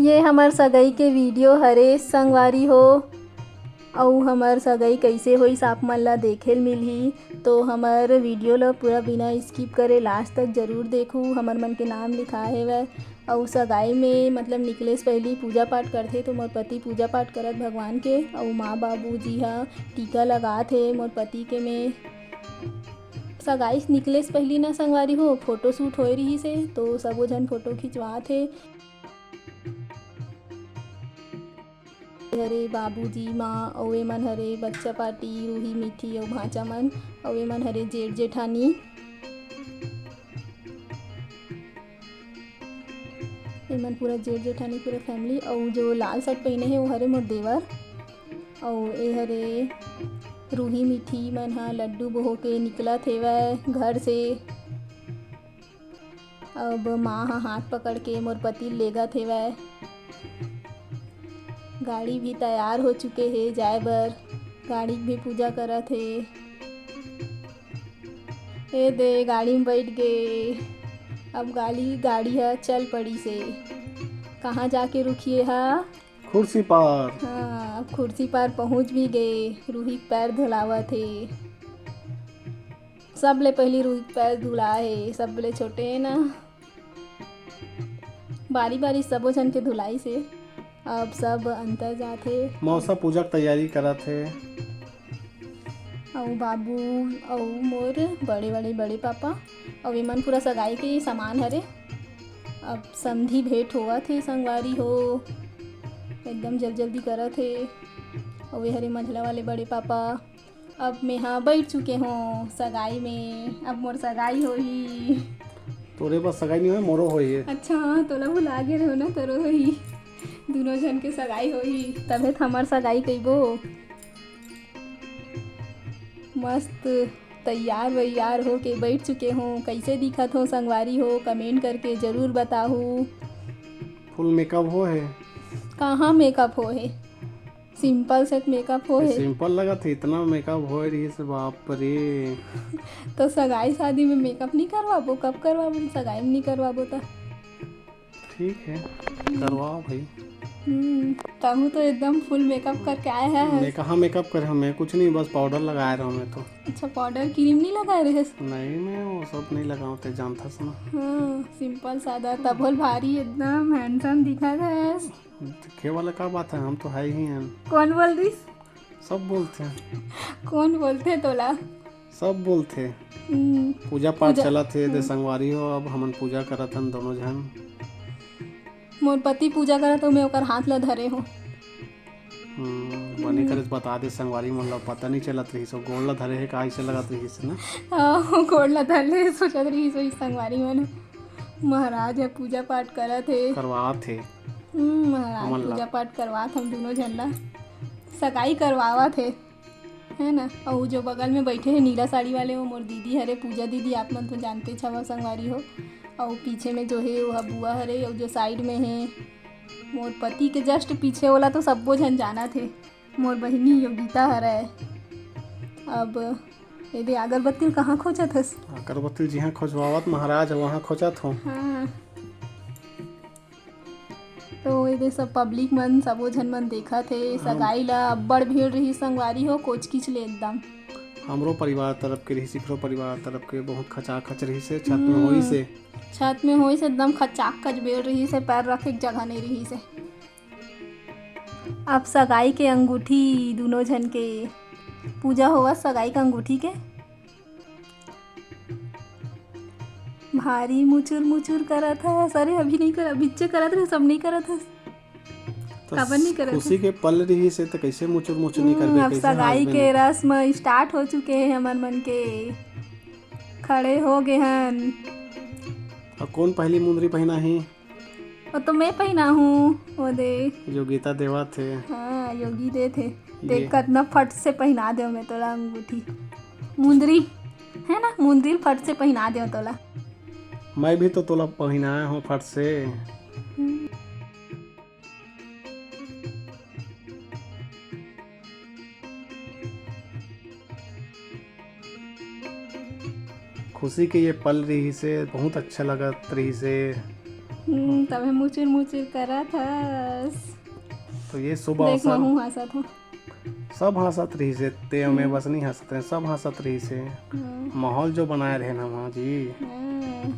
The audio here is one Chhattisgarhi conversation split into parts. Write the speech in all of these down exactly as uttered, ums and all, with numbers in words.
ये हमर सगई के video हरे संगवारी हो। अउ हमर सगई कइसे होइस, आप मन ला देखे ल मिलही। तो हमर video ल पूरा बिना skip करे last तक जरूर देखहू। हमर मन के नाम लिखा हेवय। अउ सगाई में, मतलब, निकले से पहिली पूजा पाठ करथे, तो मोर पति पूजा पाठ करत भगवान के, अउ माँ बाबूजी ह टीका लगात हे मोर पति के में। सगाई से निकले से पहिली ना संगवारी हो, photo shoot होए रिहिस हे, तो सबो झन photo खिंचवात हे। हरे बाबूजी, माँ, अउ एमन हरे बच्चा पार्टी, रूही, मीठी अउ भांचा मन, अउ एमन हरे जेठ जेठानी। एमन पूरा जेठ जेठानी, पूरा family। अउ जो लाल shirt पहिने हे, वो हरे मोर देवर। अउ ए हरे रूही, मीठी मन ह लड्डू बोहो के निकलत हेवय घर से। अब माँ ह हाथ पकड़ के मोर पति ल लेगत हेवय। गाड़ी भी तैयार हो चुके हे जाए बर। गाड़ी के भी पूजा करत हे। ए दे, गाड़ी में बैठ गे। अब गाड़ी, गाड़ी ह चल पड़िस हे। कहाँ जाके रुकिस हे? खुर्सीपार। हाँ, अब खुर्सीपार पहुँच भी गे। रूही के पैर धुलावत हे। सबले पहिली रूही के पैर धुलाए हे, सबले छोटे हे ना। बारी बारी सबो झन के धुलाइस हे। अब सब अंदर जात हे। मौसा पूजा के तैयारी करत हे। अउ बाबू, अउ मोर बड़े बड़े बड़े पापा, अउ एमन पूरा सगाई के सामान हरे। अब समधी भेंट होवत हे संगवारी हो, एकदम जल्दी जल्दी करत हे। अउ ए हरे मंझला वाले बड़े पापा। अब मेहा बैठ चुके हों सगाई में, अब मोर सगाई होही। तोरे बस सगाई नहीं होय, मोरो होही। अच्छा, हाँ, तोला भुला गे रहेंव ना, तोरो होही। दूनों झन के सगाई होही, तभे त हमर सगाई कहिबो। मस्त तैयार वैयार होके बैठ चुके हों। कइसे दिखत हों संगवारी हो, comment करके जरूर बताहू। Full makeup होहे? कहाँ makeup होहे? Simple से makeup होहे। Simple लगत हे, इतना makeup होए रहिस, बाप रे। तो सगाई शादी में makeup नहीं करवाबो? कब करवाबो? सगाई में नहीं करवाबो त? ठीक है, करवाओ भाई। हम्म, तहूँ तो एकदम full makeup करके आए हस। मैं कहाँ makeup करे हँव, मैं कुछ नहीं, बस powder लगाए रहेंव मैं तो। अच्छा, powder cream नहीं लगाए रहेस? नहीं, मैं वो सब नहीं लगावँव, ते जानथस ना। हाँ, simple सादा, तभो ले भारी एकदम handsome दिखत हस। दिखे वाला का बात है, हम तो है ही हैं। कौन बोल दिस? सब बोलथे। कौन बोलथे तोला? सब बोलथे। हम्म। पूजा पाठ पूजा चलत हे, दे हम्म। संगवारी हो, अब हमन पूजा करत हन दोनों झन। मोर पति पूजा करत हे, मैं ओकर हाथ ला धरे हों। हम्म, बने हम्म। करे बता दे संगवारी मन ला, पता नहीं चलत रहिस, वो गोड़ ला धरे हे का, अइसे लगत रहिस ना? हाँ, वो गोड़ ला धर ले, सोचत रहिस, वो संगवारी मन। महाराज ह पूजा पाठ करत हे। करवात हे। हम्म, महाराज हमन ला। पूजा पाठ करवात हम दूनों झन ला। सगाई करवावत हे, है ना? अउ जो बगल में बैठे हे नीला साड़ी वाले, वो मोर दीदी हरे, पूजा दीदी, आप मन तो जानते हव संगवारी हो। अउ पीछे में जो हे, वो ह बुआ हरे, अउ जो side में हे, मोर पति के just पीछे वाला तो सब्बो झन जानत हे, मोर बहिनी योगिता हरे। अब ए दे, अगरबत्ती ल कहाँ खोजत हस? अगरबत्ती ल जिहाँ खोजवावत महाराज, वहाँ खोजत हों। हाँ। तो ए दे सब public मन, सबो झन मन देखत हे। हाँ। सगाई ला अब्बड़ भीड़ रहिस संगवारी हो, कोचकिच ले एकदम। हमरो परिवार तरफ के रहिस, इकरो परिवार तरफ के बहुत खचाखच रहिस हे, छत में हम्म। होइस हे। छत में होइस हे, एकदम खचाखच भीड़ रहिस हे, पैर रखे के जगह नहीं रहिस हे। अब सगाई के अंगूठी दूनों झन के पूजा होवत, सगाई के अंगूठी के। भारी मुचुर मुचुर करत हस। अरे, अभी नहीं कर, अभी चे करत रहे, सब नहीं करत हस। तो काबर नहीं करत खुशी हस? के पल रहिस हे, तो कैसे मुचुर मुचुर नहीं हम्म, करबे, अब कैसे सगाई नाचबे के नहीं? रस्म start हो चुके हे हमर मन के। खड़े हो गे हन। अब कौन पहली मुंदरी पहिना ही? वो तो मैं पहिना हूँ, वो दे। योगिता देवत हे। हाँ, योगी देत हे। ये। देख, कतना फट से पहिना देव मैं तोला अंगूठी। मुंदरी, है ना, मुंदरी फट से पहिना देव तोला। मैं भी तो तोला पहिनाए हूँ फट से। हम्म। खुशी के ये पल रहिस हे, बहुत अच्छा लगत रहिस हे। हम्म, तभे मुचुर मुचुर करत हस। तो ये शुभ देख, अवसर महू हंसत हूँ। सब हंसत रहिस हे, ते अउ मैं हम्म। बस नहीं हंसत रहे, सब हंसत रहिस हे। हम्म। माहौल जो बनाए रहे ना वहाँ जी। हम्म।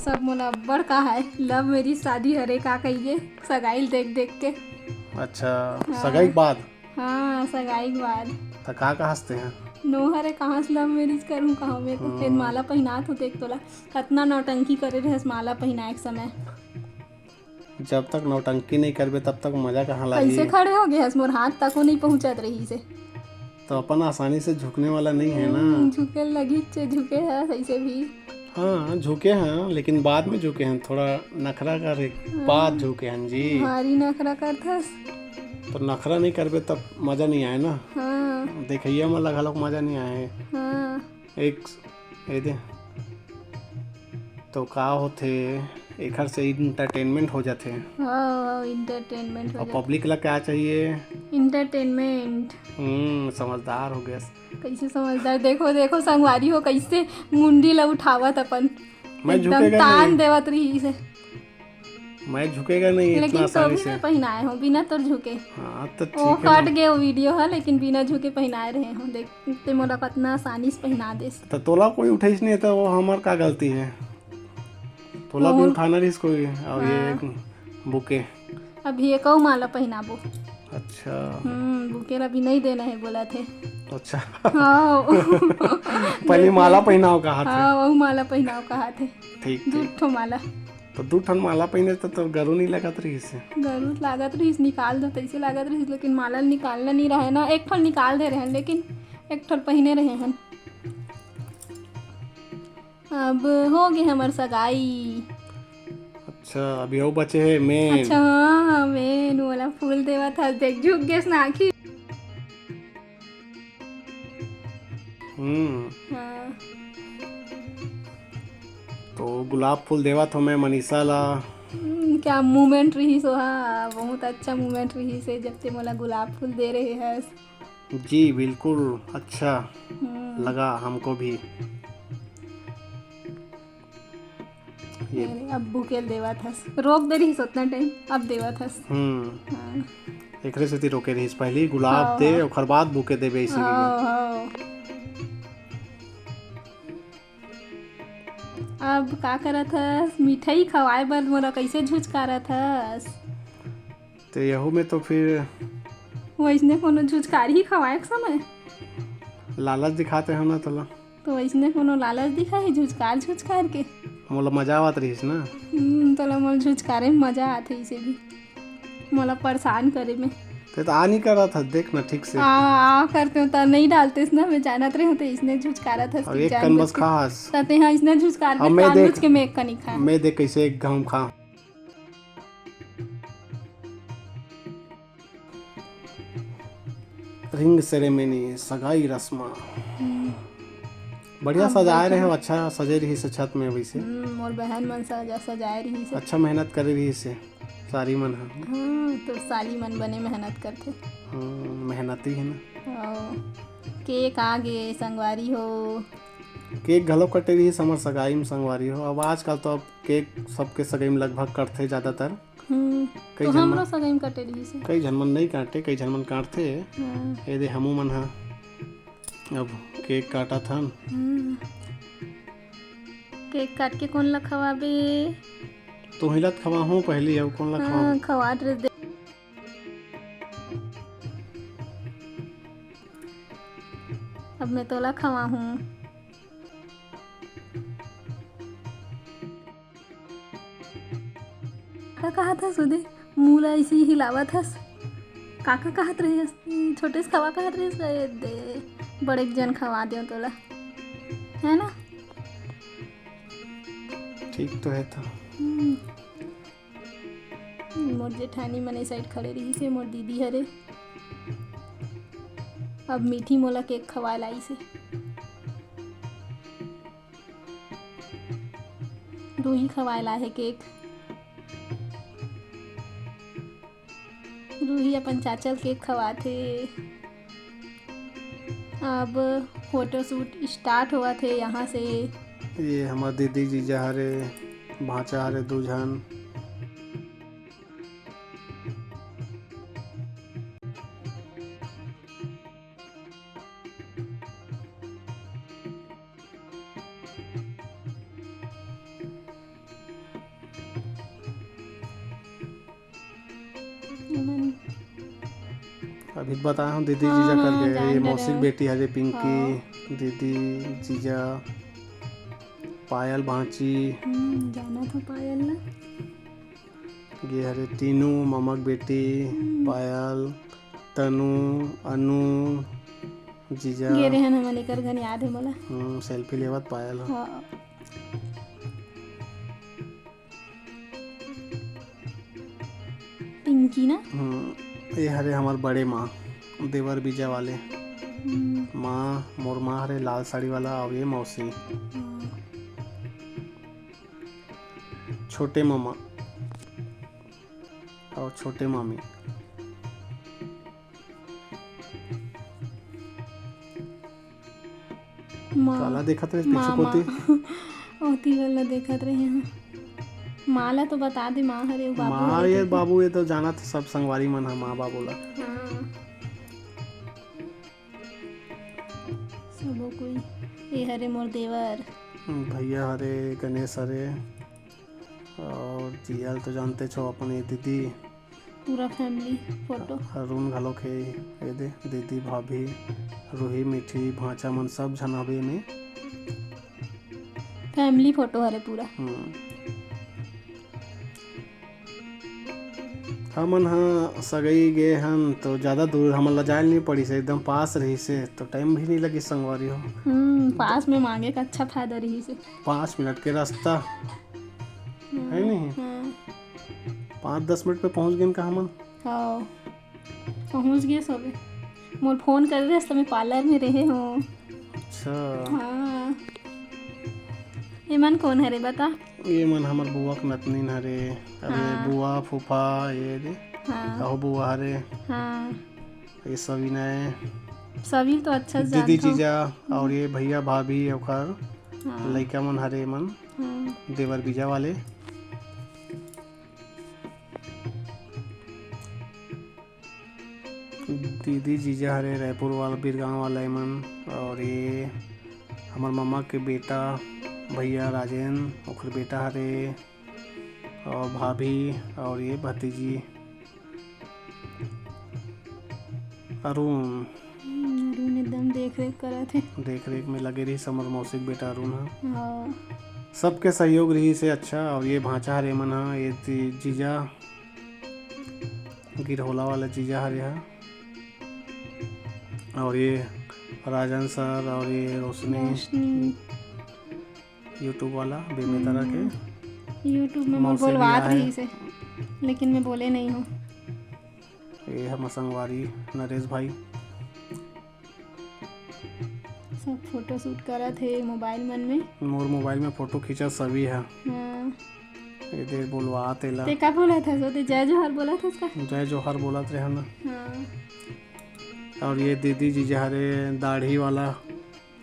सब मोला अब्बड़ कहा है, love marriage शादी हरे का कहिए, सगाई ल देख देख के। अच्छा, हाँ। सगाई के बाद? हाँ, सगाई के बाद। त का कहस ते हैं? नो हरे, कहाँ से love marriage करूँ, कहाँ में तो फिर हम्म। माला पहिनात होते एक तोला। कतना नौटंकी करे रहस माला पहिनाए के समय। जब तक नौटंकी नहीं करबे, तब तक मजा कहाँ लागी? कैसे खड़े हो गए हस? मोर हाथ तको नहीं पहुँचत रहिस हे। तो अपन आसानी से झुकने वाला नहीं है ना। हम्म, झुके लगी चे, झुके है ऐसे भी। हाँ, झुके हैं, लेकिन बाद में झुके हैं, थोड़ा नखरा कर हाँ। बाद झुके हैं जी। भारी नखरा करथस। तो नखरा नहीं करबे, तब मजा नहीं आए ना। हाँ। देखइया में लगा लोग मजा नहीं आए। हाँ। एक, ए दे। तो का होथे, एखर से entertainment हो जाथे। हाँ, entertainment हो और जाथे। Public ला क्या चाहिए? Entertainment। हम्म, समझदार हो गया। कैसे समझदार? देखो, देखो, संगवारी हो, कैसे मुंडी ला उठावत अपन। मैं एकदम झुकेगा तान नहीं। देवत रहिस हे। मैं झुकेगा नहीं इतना लेकिन तो आसानी भी से। मैं पहिनाए हूँ, बिना तोर झुके। हाँ, तो वो ठीक है कट ना। गए वो video है, लेकिन बिना झुके पहिनाए रहे हूँ। देख, ते मोला कतना आसानी से पहिना देस। तो तोला कोई उठाइस नहीं, तो वो हमार का गलती है? तोला भी मोहन उठाना रहिस कोई, और ये हाँ। एक bouquet। अभी एक अउ माला पहिनाबो। अच्छा। हम्म, bouquet ला भी नहीं देना है बोला थे। अच्छा। हाँ। पहले माला पहिनाओ कहा थे। हाँ, वो माला पहिनाओ कहा थे। ठीक, दू ठीक। ठो माला। तो दू ठन माला पहिने त तोर गरू नहीं लागत रहिस हे। गरू लागत रहिस, निकाल दो तैसे लागत रहिस, लेकिन माला निकालना नहीं रहे ना। एक ठन निकाल दे रहे हैं, लेकिन एक ठन पहिने रहे हैं। अब हो गए हमर सगाई। अच्छा, अभी अउ बचे हे main। अच्छा, हाँ, हाँ, main वाला फूल देवत हस, देख झुक गेस ना आखिर। हम्म। हाँ। तो गुलाब फूल देवत हो मैं मनीषा ला। हम्म, क्या moment रहिस ओहा, बहुत अच्छा moment रहिस हे, जब ते मोला गुलाब फूल दे रहे हस। जी, बिल्कुल अच्छा हम्म। लगा हमको भी। ये अरे, अब bouquet देवत हस, रोक दे रहिस उतना time, अब देवत हस। हम्म। हाँ। एकरे सेती रोके रहिस, पहली गुलाब हाँ, दे, हाँ। ओकर बाद bouquet देबे, ऐसे हाँ, हाँ। अब का करत हस? मिठाई खवाए बर मोला कैसे झुझकारत हस? ते यहू में तो फिर वैसने कोनो झुझकारही खवाए के समय? लालच दिखाते हो ना तोला। तो वैसने कोनो लालच दिखाही झुझकार झुझकार के? मोला मजा आवत रहिस ना। हम्म, तोला मोला झुझकारे में मजा आथे इसे भी। मोला परेशान करे में। ते तो आ नहीं करत हस, देख ना ठीक से। आ, आ करते हो तो नहीं डालते ना, मैं जानत रहे हूँ तो इसने झुझकारत हस अब कि एक कन जानबूझ बस के। खा हस। तो ते हाँ इसने झुझकार अब के मैं जानबूझ देख, के मैं एक कनी खा। मैं देख कैसे एक घाव खा। Ring ceremony, सगाई रस्मा। हम्म। बढ़िया अब सजाए रहे हो, बैठो। अच्छा सजे रहिस हे छत में वैसे। हम्म, मोर बहन मन सजा, सजाए रहिस हे। अच्छा मेहनत करे रहिस हे सारी मन ह। हाँ, तो साली मन बने मेहनत करथे। हम्म, मेहनती है ना। हाँ, cake आ गे संगवारी हो। Cake घलो कटे रहिस हमर सगाई में संगवारी हो। अब आजकल तो अब cake सबके सगाई में लगभग कटथे ज़्यादातर। हम्म, कई तो झन हमरो मन, सगाई में कटे रहिस हे। कई झन मन नहीं काटे, कई झन मन काटथे। हाँ। ये दे हमू मन ह अब cake काटत हन। हम्म। Cake काट के कोन ला खवाबे? तुही ला खवाहूँ पहली, अब कोन ला हाँ, खवाहूँ? खवात रह दे। अब मैं तोला खवाहूँ। का कहत हस ओदे? मुंह ला ऐसे ही हिलावत हस। का का कहत रहे हस? छोटे से खवा कहत रहे हस? ए दे, बड़े के जन खवा देव तोला। है ना? ठीक तो है तो। हम्म। मोर जेठानी मन ए side खड़े रहिस हे, मोर दीदी हरे। अब मीठी मोला cake खवाए लाइस हे। रूही खवाए ला हे cake। रूही अपन चाचा ल cake खवात हे। अब photoshoot start होवत हे यहाँ से। ये हमर दीदी जीजा हरे। भांचा हरे दू झन। अभी बताए हूँ दीदी हाँ, जीजा हाँ, करके, जान ये डरे मौसी के हूँ। बेटी हरे पिंकी, हाँ। दीदी जीजा, पायल भांची। हम्म, जाना था पायल ना। ये हरे तीनू, ममा के बेटी, हम्म। पायल, तनु, अनु, जीजा। गे रेहन हमन एकर घन, याद हे मोला। हम्म, selfie लेवत पायल ह। हाँ। पिंकी ना? हम्म, ये हरे हमर बड़े माँ, देवर बीजा वाले। हम्म। माँ, मोर माँ हरे लाल साड़ी वाला, अउ ये मौसी। हाँ। छोटे मामा अउ छोटे मामी। माँ, काला देखत रहे पीछू माँ, कोती? माँ। ओती वाला देखत रहे, हाँ। माँ ला तो बता दे, माँ हरे, बाबू माँ हरे ये कहिके। बाबू ये तो जानत सब संगवारी मन ह माँ बाबू ला। हाँ। सबो कोई। ये हरे मोर देवर। भैया हरे, गणेश हरे, अउ जीजा ल तो जानते छो अपन ये दीदी। पूरा family photo। अरुण घलोक हे, ये दे दीदी, भाभी, रूही, मीठी, भांचा मन सब झन हवे एमे। Family photo हरे पूरा। हम्म। हमन ह सगई गे हन तो ज्यादा दूर हमन ला जाए ल नइ पड़िस, एकदम पास रहिस हे तो time भी नइ लगिस संगवारी हो। हम्म, पास में मांगे का अच्छा फायदा रहिस हे। पाँच मिनट के रास्ता, हम्म, है नहीं? हाँ। पाँच दस मिनट में पहुंच गेन का हमन? हाँ, पहुंच गे सबे। मोर फोन करे रहिस त मैं parlour में रहे हों। अच्छा। हाँ। एमन कोन हरे बता? ये मन हमर बुआ के नतनीन हरे। अरे हाँ। बुआ, फूफा, ये दे। हाँ। अहो बुआ हरे। हाँ। ये सविनय। सविन तो अच्छा दीदी जानथो। जीजा, अउ ये भैया भाभी, ओकर हाँ। लइका मन हरे मन। हाँ। देवर बीजा वाले। दीदी जीजा हरे रायपुर वाला, बीरगांव वाला एमन, अउ ये हमर ममा के बेटा भैया राजेन, ओखर बेटा हरे, अउ भाभी, अउ ये भतीजी अरुण। हम्म, अरुण एकदम देख रेख करत हे। देख रेख में लगे रहिस हमर मौसी के बेटा अरुण ह। हाँ। सबके सहयोग रहिस हे अच्छा, अउ ये भांचा हरे एमन ह, ये ती-, जीजा गिरहोला वाला जीजा हरे हा, अउ ये राजन सर अउ ये रोशनी, रोशनी। YouTube वाला बेमेतरा के। हम्म, YouTube में मोर मौसी भी बोलवात आए। रहिस हे, लेकिन मैं बोले नहीं हूँ। ये हमर संगवारी नरेश भाई। सब photo shoot करत हे mobile मन में। मोर mobile में photo खींचत सभी ह। हाँ। ये दे बोलवा तेला। ते का बोलत हस? वो ते जय जोहार बोलत हस का? जय जोहार बोलत रहे ना। हाँ। अउ ये दीदी जीजा हरे दाढ़ी वाला।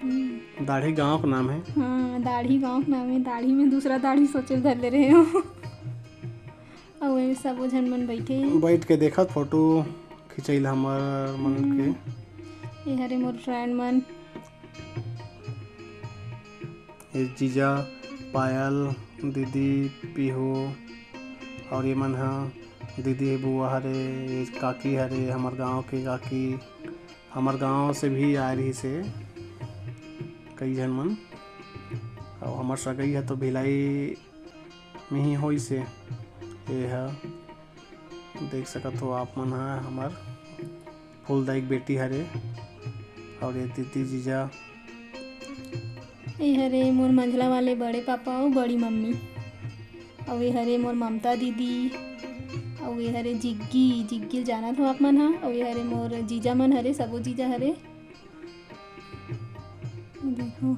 हम्म। दाढ़ी गांव के नाम हे। हाँ, दाढ़ी गांव के नाम हे। दाढ़ी में दूसरा दाढ़ी सोचे धर ले रहे हो। अउ ये सबो झन मन बैठे हे। बैठ के देखत photo खिंचैल हमर मन के। हम्म। ये हरे मोर friend मन। ये जीजा, पायल, दीदी, पीहू, अउ ये मन ह, दीदी हे, बुआ हरे, ये काकी हरे, हमर गांव के काकी, हमर गांव से भी आए रहिस हे कई झन मन। अउ हमर सगई ह तो भिलाई में ही होइस हे। ये ह देख सकत हो आप मन ह, हमर फूलदाई के बेटी हरे, अउ ये दीदी जीजा। ये हरे मोर मंझला वाले बड़े पापा अउ बड़ी मम्मी, अउ ये हरे मोर ममता दीदी, अउ ये हरे जिग्गी, जिग्गी ल जानत हो आप मन ह, अउ ये हरे मोर जीजा मन हरे, सबो जीजा हरे। देखो,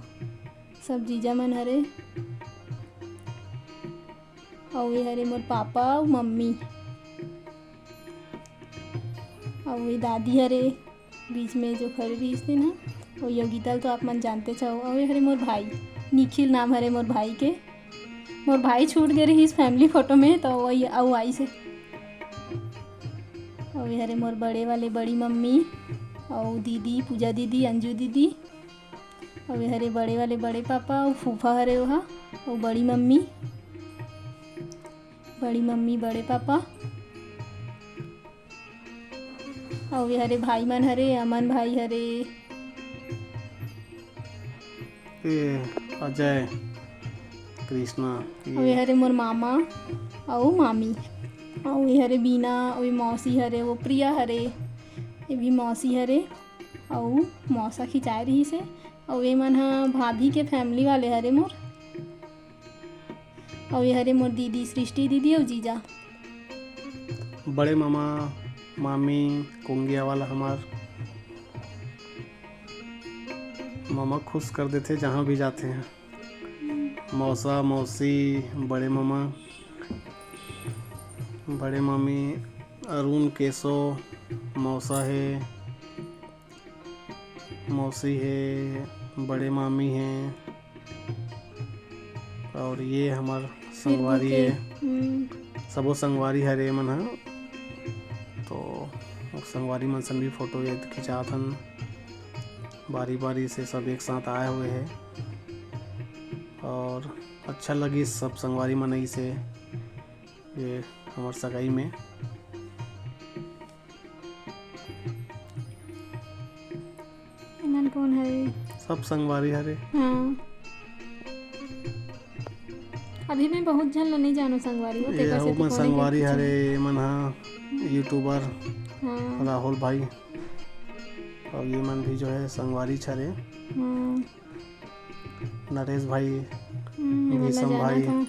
सब जीजा मन हरे। अउ ये हरे मोर पापा अउ मम्मी। अउ ये दादी हरे, बीच में जो खड़े रहिस तेन ह। अउ योगिता ल तो आप मन जानते छव। अउ ये हरे मोर भाई, निखिल नाम हरे मोर भाई के। मोर भाई छूट गे रहिस family photo में, तो वही अउ आइस हे। अउ ये हरे मोर बड़े वाले बड़ी मम्मी, अउ दीदी, पूजा दीदी, अंजू दीदी, अउ ये हरे बड़े वाले बड़े पापा, अउ फूफा हरे ओहा, अउ बड़ी मम्मी, बड़ी मम्मी, बड़े पापा, अउ ये हरे भाई मन हरे, अमन भाई हरे। ए, अजय, कृष्णा, अउ ये ये हरे मोर मामा अउ मामी, अउ ये हरे बीना, अउ ये मौसी हरे, वो प्रिया हरे, ये भी मौसी हरे, अउ मौसा खिंचाए रहिस हे, अउ ये मन ह भाभी के family वाले हरे मोर, अउ ये हरे मोर दीदी सृष्टि दीदी अउ जीजा। बड़े मामा, मामी, कुंगिया वाला हमार मामा खुश कर देथे जहाँ भी जाथे। मौसा, मौसी, बड़े मामा, बड़े मामी, अरुण, केशव, मौसा हे, मौसी हे, बड़े मामी हे, और ये हमर संगवारी हे। हम्म। सबो संगवारी हरे मन ह। तो संगवारी मन संग भी फोटो ये खिंचात हन। बारी बारी से सब एक साथ आए हुए हे और अच्छा लगिस सब संगवारी मन से ये हमर सगाई में। एमन कौन हरे? सब संगवारी हरे। हाँ। अभी मैं बहुत झन ला नहीं जानो संगवारी हो, ये तेकर सेती ओमन कोने के संगवारी कुछ हरे, नहीं। एमन हा YouTuber हाँ। राहुल भाई, और ये मन भी जो है संगवारी हरे। हाँ। नरेश भाई, हम्म, ये वाला भीषम जाना भाई। था।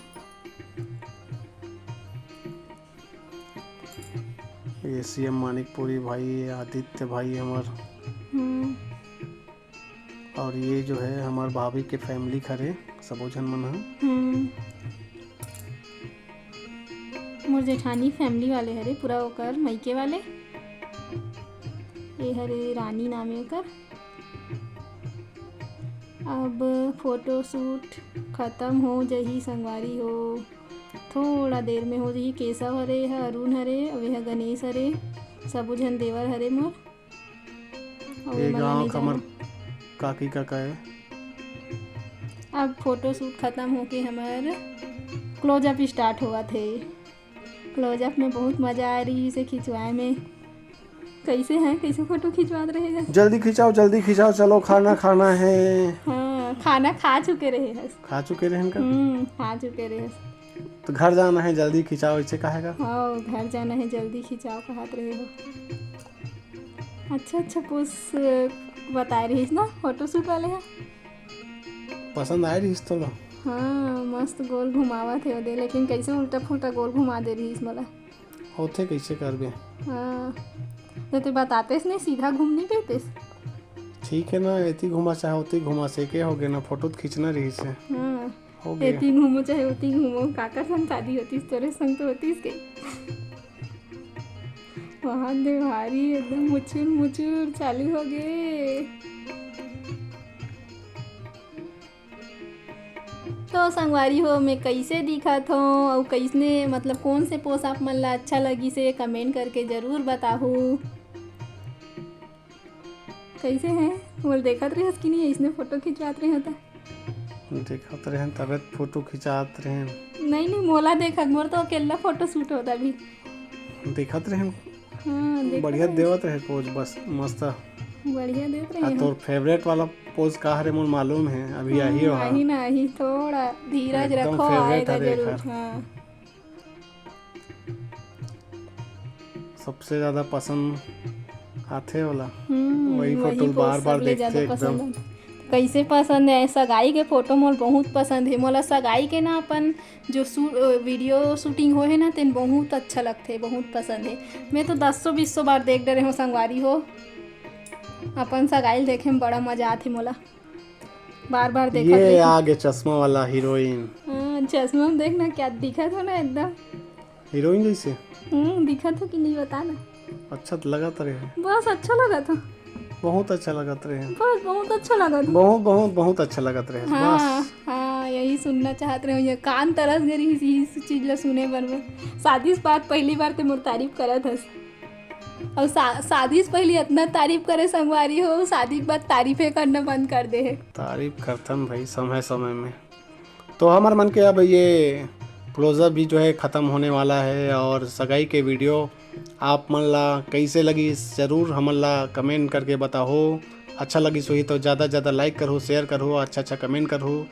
ये सीएम मानिकपुरी भाई, आदित्य भाई हमर। हम्म। और ये जो है हमर भाभी के family हरे, सबो झन मन ह। हम्म। मोर जेठानी family वाले हरे, पूरा ओकर मइके वाले। ये हरे रानी नाम हे ओकर। अब photo shoot खत्म हो जही संगवारी हो, थोड़ा देर में हो जही। केशव हरे, ये ह अरुण हरे, अउ ये ह गणेश हरे, सबो झन देवर हरे मोर। अउ ये एमन ला गाँव नहीं का हमर जानो। काकी काका हे। अब photo shoot खत्म होके हमर close up start होवत हे। Close up में बहुत मजा आ रही इसे खिंचवाए में। कैसे हैं, कैसे photo खिंचवात रहे हैं? जल्दी खिंचाओ, जल्दी खिंचाओ, चलो खाना खाना है। हाँ, खाना खा चुके रहे हैं। खा चुके रहे हैं का? हम्म, खा चुके रहे हैं। तो घर जाना है, जल्दी खिंचाओ, इसे कहेगा। हाँ, घर जाना है, जल्दी खिंचाओ, कहत रहे हो। अच्छा, अच्छा, pose बताए रहिस ना photo shoot वाले ह। पसंद आए रहिस तोला? हाँ, मस्त गोल घुमावत हे ओदे, लेकिन कैसे उल्टा पुल्टा गोल घुमा दे रहिस मोला। होथे, कैसे करबे? हाँ, तो तू बतातेस नहीं, सीधा घूम नहीं कहतेस। ठीक है ना, एती घुमा चाहे ओती घुमा, से के हो गए ना, photo तो खींचना रहिस हे। हाँ। हो गया। एती घूमो चाहे ओती घूमो, काकर संग शादी होतीस, तोरे संग तो होतीस के। वहाँ दे भारी एकदम मुचुर मुचुर चालू हो गए। तो संगवारी हो, मैं कैसे दिखत हो अउ कैसने, मतलब कौन से pose आप मन ला अच्छा लगिस हे, comment करके जरूर बताहू। कैसे हैं? मोला देखत रहस कि नहीं, इसने photo खिंचवात रहे होता। देखत रहेन, तबे तो photo खिंचात रहेन। नहीं, नहीं, मोला देखत, मोर तो अकेला photo shoot होता अभी। देखत रहेन। हाँ, देखत बढ़िया रहेन। देवत रहे pose, बस मस्त। बढ़िया देत रहे आ, हैं। तोर favourite वाला pose का हरे, मोला मालूम है, अभी हाँ, आही ओहा। आही ना आही, थोड़ा धीरज एकदम रखो, favourite आएगा हरे जरूर। एकर। हाँ। सबसे ज्यादा पसंद आथे वाला, हम्म, वही वही photo pose बार बार सबले देखथे ज्यादा एकदम। पसंद है। कैसे पसंद है? सगाई के photo मोला बहुत पसंद है। मोला सगाई के ना अपन जो शू-, अ, video shooting होहे ना, तेन बहुत अच्छा लगथे, बहुत पसंद है। मैं तो दसों बीसों बार देख डरे हूँ संगवारी हो। अपन सगाई देखे में बड़ा मजा आथे मोला। बार बार देखत ये रहिथंव। आगे चश्मा वाला हीरोइन। हाँ, चश्मा में देख ना, क्या दिखत हो ना एकदम। हीरोइन जैसे? हम्म, दिखत हो कि नहीं, बता ना। अच्छा तो लगत रहे। बस अच्छा लगत हो। बहुत अच्छा लगत रहे। बस बहुत अच्छा लगत हो। बहुत, बहुत, बहुत अच्छा लगत रहे। हाँ, बस। हाँ, यही यही सुनना चाहत रहे हो, ये कान तरस गे रहिस इस चीज ला सुने बर में। शादी से बाद पहली बार ते मोर तारीफ करत हस। और सा-, शादी से पहले इतना तारीफ करे संगवारी हो, शादी के बाद तारीफे करना बंद कर दे है। तारीफ करथन भाई समय समय में। तो हमर मन के अब ये क्लोजअप भी जो है ख़त्म होने वाला है और सगाई के वीडियो आप मन ला कैसे लगिस, ज़रूर हमन ला कमेंट करके बताहो। अच्छा लगिस होही तो ज़्यादा से ज़्यादा लाइक करहु, शेयर करहु, अच्छा अच्छा कमेंट करहु।